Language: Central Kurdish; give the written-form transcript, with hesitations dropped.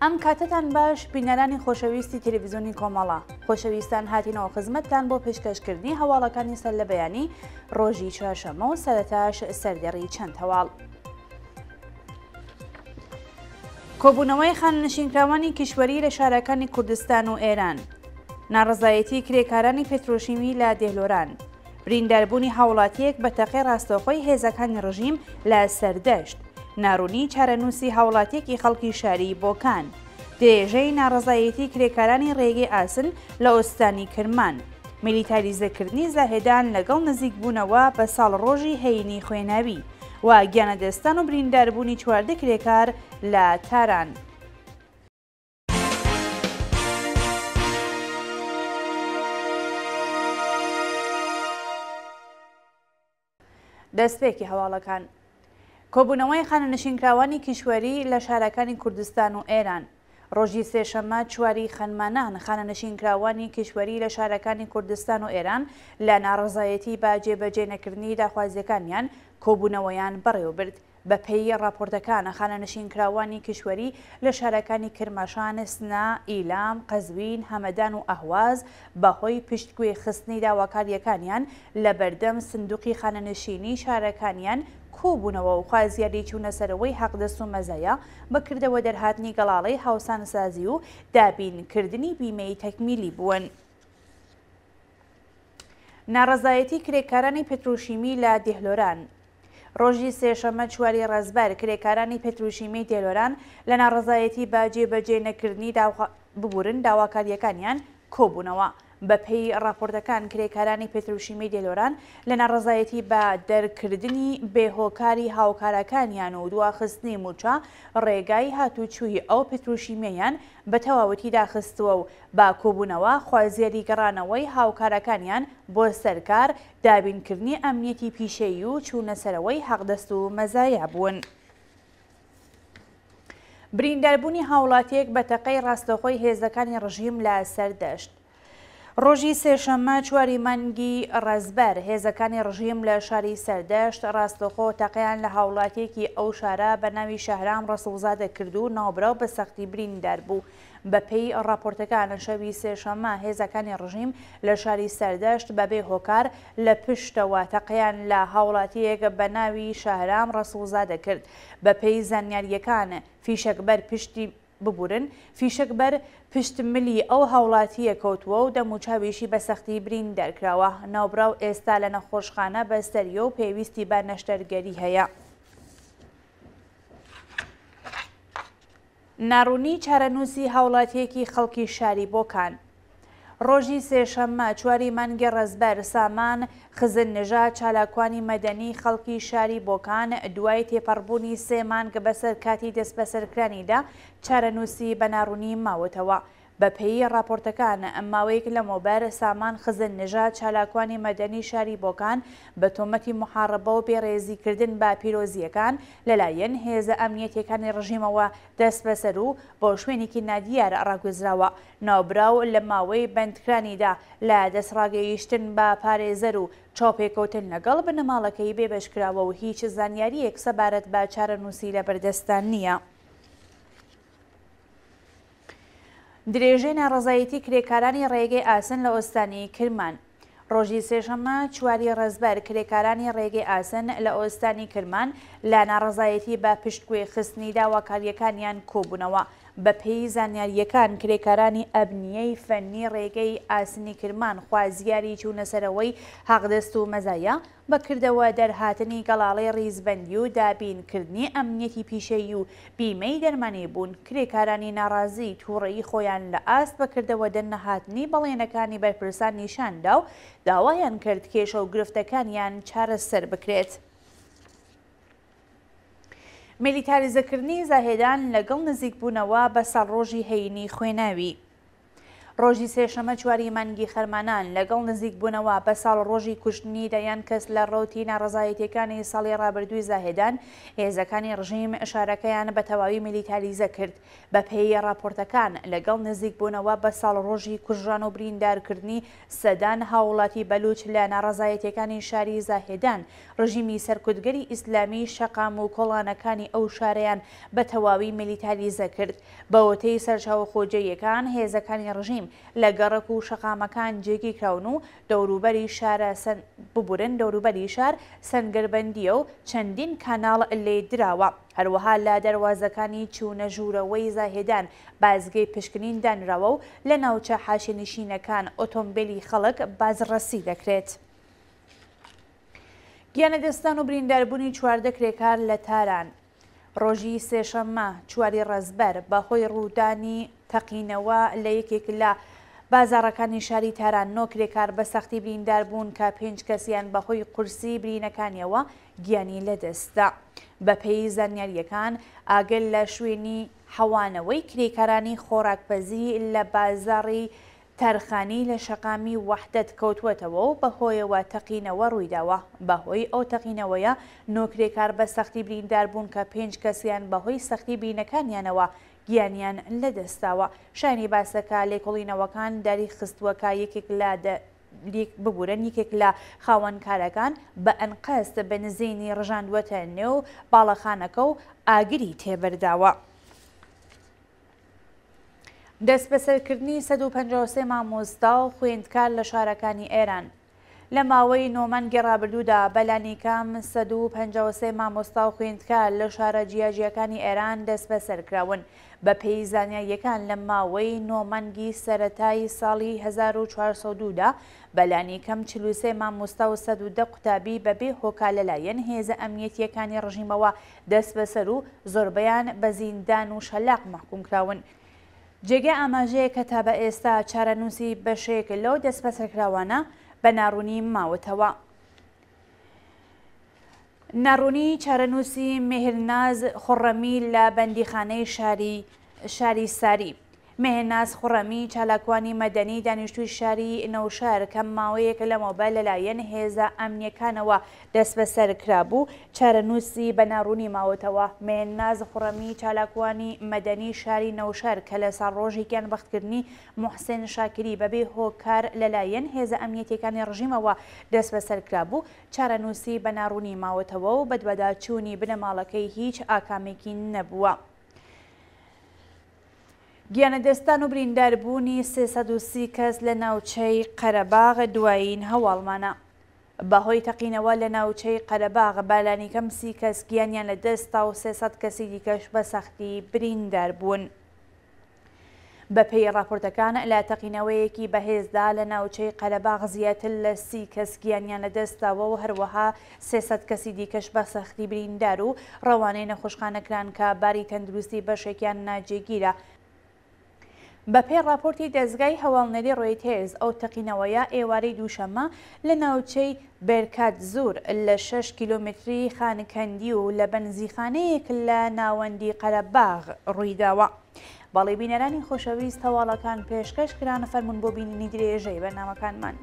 ئەم کاتەتان باش بینەرانی خۆشەویستی تەلەڤیزیۆنی کۆمەڵە خۆشەویستان هاتینەوە خزمەتتان بۆ پێشکەشکردنی هەواڵەکانی سەر لە بەیانی ڕۆژی چوارشەممە و سەرەتاش سەردێڕی چەند هەواڵ. کۆبوونەوەی خانەنشینکراوانی کیشوەری لە شارەکانی کوردستان و ئێران. ناڕەزایەتی کرێکارانی پترۆشیمی لە دێهلۆران. برینداربوونی هاوڵاتییەک بە تەقەی ڕاستەوخۆی هێزەکانی ڕژیم لە سەردەشت. ناڕوونی چارەنووسی هاوڵاتییەکی خەڵکی شاری بۆکان. درێژەی ناڕەزایەتی کرێکارانی ڕێگەی ئاسن لە ئوستانی کرمان. میلیتاریزەکردنی زاهێدان لەگەڵ نزیکبوونەوە بە ساڵڕۆژی هەینی خوێناوی و گیانلەدەستدان و برینداربوونی 14 کرێکار لە تاران. دەستپێکی هەواڵەکان کۆبوونەوەی خانەنشینکراوانی کیشوەری لە شارەکانی کوردستان و ئێران ڕۆژی سێشەممە چواری خەرمانان خانەنشینکراوانی کیشوەری لە شارەکانی کوردستان و ئێران لە ناڕەزایەتی بە جێبەجێ نەکردنی داخوازیەکانیان کۆبوونەوەیان بەڕێوەبرد. بەپێی ڕاپۆرتەکان خانەنشینکراوانی کیشوەری لە شارەکانی کرماشان، سنە، ئیلام، قەزوین، هەمەدان و ئەهواز بەهۆی پشتگوێ خستنی داواکارییەکانیان لەبەردەم سندوقی خانەنشینی شارەکانیان کۆبوونەوە و خوازیاری چوونەسەرەوەی حەقدەست و مەزایا بە کردەوە دەرهاتنی گەڵاڵەی هاوسانسازی و دابین کردنی بیمەی تەکمیلی بوون. ناڕەزایەتی کرێکارانی پتروشیمی لە دێهلۆران ڕۆژی سێشەممە چواری ڕەزبەر کرێکارانی پتروشیمی دێلۆران لە ناڕەزایەتی بە جێبەجێ نەکردنی ببورن داواکارییەکانیان کۆبوونەوە. بەپێی ڕاپۆرتەکان کرێکارانی پتروشیمی دێلۆران لە ناڕەزایەتی بە دەرکردنی بێ هۆکاری هاوکارەکانیان و دواخستنی مووچە ڕێگای هاتووچووی ئەو پتروشیمیەیان بە تەواوەتی داخستووە و بە کۆبوونەوە خوازیاری گەڕانەوەی هاوکارەکانیان بۆ سەر کار، دابینکردنی ئەمنیەتی پیشەیی و چوونەسەرەوەی حەقدەست و مەزایا بوون. برینداربوونی هاوڵاتییەک بە تەقەی ڕاستەوخۆی هێزەکانی ڕژیم لە سەردەشت. ڕۆژی سێشەممە چواری مانگی ڕەزبەر، هێزەکانی ڕژیم لە شاری سەردەشت ڕاستەوخۆ تەقەیان لە هاوڵاتییەکی ئەو شارە بە ناوی شەهرام ڕەسوڵزادە کرد و ناوبراو بە سەختی بریندار بوو. بەپێی ڕاپۆرتەکان شەوی سێشەممە هێزەکانی ڕژیم لە شاری سەردەشت بەبێ هۆکار لە پشتەوە تەقەیان لە هاوڵاتییەک بە ناوی شەهرام ڕەسوڵزادە کرد. بەپێی زانیارییەکان فیشەک بەر پشتی ببورن فیشەک بەر پشت ملی ئەو هاوڵاتییە کەوتووە و دەموچاویشی بە سەختی بریندار کراوە. ناوبراو ئێستا لە نەخۆشخانە بەستەرییە و پێویستی بە نەشتەرگەری هەیە. ناڕوونی چارەنووسی هاوڵاتییەکی خەڵکی شاری بۆکان. ڕۆژی سێشەممە چواری مانگی ڕەزبەر سامان خزر نژاد چالاکوانی مەدەنی خەڵکی شاری بۆکان دوای تێپەڕبوونی سێ مانگ بەسەر کاتی دەستبەسەرکرانیدا چارەنووسی بە ناڕوونی ماوەتەوە. بەپێی ڕاپۆرتەکان، ماوەیەک لەمەوبەر سامان خزر نژاد چالاکوانی مەدەنی شاری بۆکان بە تۆمەتی موحاڕبە و بێڕێزیکردن بە پیرۆزییەکان لەلایەن هێزە ئەمنیەتییەکانی ڕژیمەوە دەستبەسەر و بۆ شوێنێکی نادیار ڕاگوێزراوە. ناوبراو لە ماوەی بەندکرانیدا لە دەستڕاگەیشتن بە پارێزەر و چاوپێکەوتن لەگەڵ بنەماڵەکەی بێبەشکراوە و هیچ زانیارییەک سەبارەت بە چارەنووسی لەبەردەستدا نییە. درێژەی ناڕەزایەتی کرێکارانی ڕێگەی ئاسن لە ئۆستانی کرمان. ڕۆژی سێشەممە چواری ڕەزبەر کرێکارانی ڕێگەی ئاسن لە ئۆستانی کرمان لە ناڕەزایەتی بە پشتگوێ خستنی داواکارییەکانیان کۆبوونەوە. بەپێی زانیارییەکان کرێکارانی ئەبنیەی فەنی ڕێگەی ئاسنی کرمان خوازیاری چوونەسەرەوەی حەقدەست و مەزایا بە کردەوە دەرهاتنی گەڵاڵەی ڕیزبەندی و دابین کردنی ئەمنیەتی پیشەیی و بیمەی دەرمانی بوون، کرێکارانی ناڕازی تووڕەیی خۆیان لە ئاست بە کردەوە دەرنەهاتنی بەڵێنەکانی بەرپرسان نیشان دا و داوایان کرد کێشە و گرفتەکانیان چارەسەر بکرێت. میلیتاریزەکردنی زاهێدان لەگەڵ نزیکبوونەوە بە ساڵڕۆژی هەینی خوێناوی. ڕۆژی سێشەمە چواری مانگی خەرمانان، لەگەڵ نزیکبوونەوە بە ساڵڕۆژی کوشتنی دەیان کەس لە ڕەوتی ناڕەزایەتییەکانی ساڵی ڕابردووی زاهێدان، هێزەکانی ڕژیم شارەکەیان بە تەواوی میلیتاریزە کرد. بەپێی ڕاپۆرتەکان، لەگەڵ نزیکبوونەوە بە ساڵڕۆژی کوژران و بریندارکردنی سەدان هاووڵاتی بەلووچ لە ناڕەزایەتییەکانی شاری زاهێدان، ڕژیمی سەرکوتگەری ئیسلامی شەقام و کۆڵانەکانی ئەو شارەیان بە تەواوی میلیتاریزە کرد. بە وتەی سەرچاوە خۆجێیەکان، هێزەکانی ڕژیم لە گەڕەک و شەقامەکان جێگیرکراون و دەوروبەری شارە ببورن دەوروبەری شار سەنگەربەندییە و چەندین کاناڵ لێ دراوە. هەروەها لە دەروازەکانی چوونە ژوورەوەی زاهێدان بازگەی پشکنین دانراوە و لە ناوچە حاشیەنشینەکان ئۆتۆمبێلی خەڵک بازڕەسی دەکرێت. گیانلەدەستدان و برینداربوونی 14 کرێکار لە تاران. ڕۆژی سێشەممە چواری ڕەزبەر بە هۆی ڕوودانی تەقینەوە لە یەکێک لە بازاڕەکانی شاری تاران نۆ کرێکار بە سەختی بریندار بوون کە پێنج کەسیان بە هۆی قورسی برینەکانیەوە گیانی لەدەستدا. بەپێی زانیارییەکان ئاگر لە شوێنی حەوانەوەی کرێکارانی خۆراکپەزی لە بازاڕی تەرخانی لە شەقامی وەحدەت کەوتووەتەوە و بەهۆیەوە تەقینەوە ڕوویداوە، بەهۆی ئەو تەقینەوەیە نۆ کرێکار بە سەختی برینداربوون کە پێنج کەسیان بەهۆی سەختی برینەکانیانەوە گیانیان لەدەستداوە. شایانی باسە کە لێکۆڵینەوەکان دەریخستووە کە یەکێک لە ببورن یەکێک لە خاوەنکارەکان بە ئەنقەست بەنزینی ڕژاندووەتە نێو باڵەخانەکە و ئاگری تێبەرداوە. دەستبەسەرکردنی 153 مامۆستا و خوێندکار لە شارەکانی ئێران. لە ماوەی نۆ مانگی ڕابردوودا بەلانیکەم 153 مامۆستا و خوێندکار لە شارە جیاجیاکانی ئێران دەستبەسەرکراون. بەپێی زانیارییەکان لە ماوەی نۆ مانگی سەرەتای ساڵی 1402 دا بەلانیکەم 43 مامۆستا و 110 قوتابی بەبێ هۆکار لەلایەن هێزە ئەمنیەتییەکانی ڕژیمەوە دەستبەسەر و زۆربەیان بە زیندان و شەلاق مەحکوم کراون. جێگای ئاماژەیە کە تا بە ئێستا چارەنووسی بەشێک لەو دەستبەسەرکراوانە بە ناڕوونی ماوەتەوە. ناڕوونی چارەنووسی مێهرناز خوڕەمی لە بەندیخانەی شاری شاری ساری. مێهناز خوڕەمی، چالاکوانی مەدەنی دانیشتووی شاری نەوشار کە ماوەیەک لەمەوبەر لەلایەن هێزە ئەمنییەکانەوە دەستبەسەر کرابوو، چارەنووسی بە ناڕوونی ماوەتەوە. مێهناز خوڕەمی، چالاکوانی مەدەنی شاری نەوشار کە لە ساڵڕۆژی گیانبەختکردنی موحسێن شاکری بەبێ هۆکار لەلایەن هێزە ئەمنیەتییەکانی ڕژیمەوە دەستبەسەر کرابوو، چارەنووسی بە ناڕوونی ماوەتەوە و بەدواداچوونی بنەماڵەکەی هیچ ئاکامێکی نەبووە. گیانلەدەستدان و برینداربوونی 330 کەس لە ناوچەی قەرەباغ دوایین هەواڵمانە. بەهۆی تەقینەوە لە ناوچەی قەرەباغ بە لانیکەم 30 کەس گیانیان لەدەستدا و 300 کەسی دیکەش بە سەختی بریندار بوون. بەپێی ڕاپۆرتەکان لە تەقینەوەیەکی بەهێزدا لە ناوچەی قەرەباغ زیاتر لە 30 کەس گیانیان لەدەستداوە و هەروەها 300 کەسی دیکەش بە سەختی بریندار و ڕەوانەی نەخۆشخانە کران کە باری تەندروستی بەشێکیان ناجێگیرە. بەپێی ڕاپۆرتی دەزگای هەواڵنێری ڕۆیتێرز، ئەو تەقینەوەیە ئێوارەی دووشەممە لە ناوچەی بێرکاتزور لە شەش کیلۆمەتری خانکەندی و لە بەنزیخانەیەک لە ناوەندی قەرەباغ ڕوویداوە. بەڵی بینەرانی خۆشەویست هەواڵەکان پێشکەش کران، فەرموون بۆ بینینی درێژەی بەرنامەکانمان.